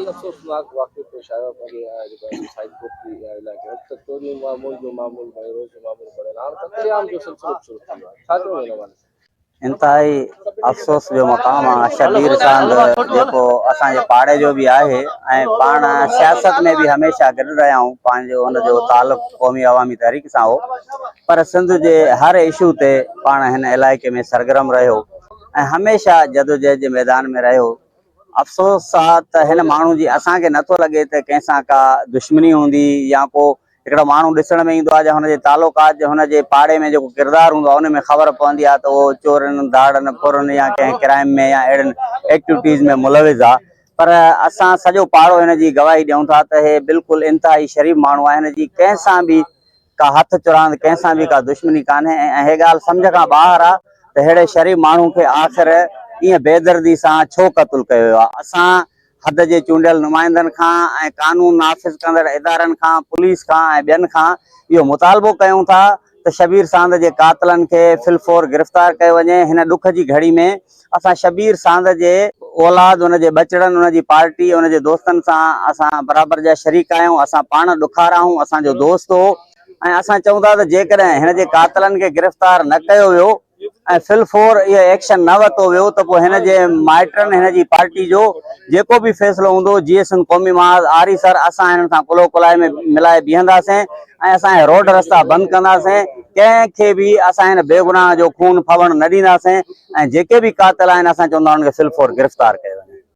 هي افسوسناڪ واقعو پيش آيو آهي پنهنجي جيڪو آهي سائيڊ ڪوٽ جي علائقي ۾ ته چوريون معمول جو معمول بڻيو روز جو معمول بڻيل هاڻ قتل عام جو سلسلو به شروع ٿي ويو آهي ڇا چوندو ان حوالي سان؟ انتهائي افسوس جو مقام آ شبير ساند جيڪو اسان جي پاڙي جو به آهي ۽ پاڻ سياست ۾ به هميشه گڏ رهيا آهيون پنهنجو ان جو تعلق قومي عوامي تحريڪ سان هو پر سنڌ جي هر اشو تي پاڻ هن علائقي ۾ سرگرم رهيو ۽ هميشه جدوجهد جي ميدان ۾ رهيو افسوس آ ته هن ماڻهو جي اسان کي نٿو لڳي ته ڪنهن سان ڪا دشمني هوندي يا ڪو هڪڙو ماڻهو ڏسڻ ۾ ايندو آ جا هن جي تعلقات جي هن جي پاڙي ۾ جيڪو ڪردار هوندو آ ان ۾ خبر پوندي آ ته اهو چورن ڌاڙن ڦرن يا ڪنهن ڪرائم ۾ يا اهڙين ايڪٽيوٽيز ۾ ملوث آ پر اسان سڄو پاڙو هن جي گواهي ڏيون ٿا ته هي بلڪل انتهائي شريف ماڻهو آ هن جي ڪنهن سان به ڪا هٿ چراند ڪنهن سان به ڪا دشمني ڪانهي ۽ هي ڳالهه سمجهه کان ٻاهر آ ته ههڙي شريف ماڻهو کي آخر ائين بيدردي سان ڇو قتل ڪيو ويو آ. اسان حد جي چونڊيل نمائندن کان ۽ قانون نافذ ڪندڙ ادارن کان پوليس کان ۽ ٻين کان اهو مطالبو ڪيون ٿا ته شبير ساند جي قاتلن کي في الفور گرفتار ڪيو وڃي هن ڏک جي گهڙي ۾ اسان شبير ساند جي اولاد ان جي ٻچڙن ان جي پارٽي ان جي دوستن سان اسان برابر جا شريڪ آهيون اسان پاڻ ڏکارا آهيون اسان جو دوست هو ۽ اسان چئون ٿا ته جيڪڏهن هن جي قاتلن کي گرفتار نه ڪيو ويو ۽ في الفور اهو ايڪشن نه ورتو ويو ته پوء هن جي مائٽن هن جي پارٽي جو جيڪو به فيصلو هوندو جيئي سنڌ قومي محاذ آريسر اسان هنن سان ڪلهو ڪلهائي ۾ ملائي بيهنداسين ۽ اسان اهي روڊ رستا بند ڪنداسين ڪنهن کي به اسان هن بيگناهه جو خون ڦوڻ نه ڏينداسين ۽ جيڪي به قاتل آهن اسان چوندا انهن کي في الفور گرفتار ڪيو وڃي.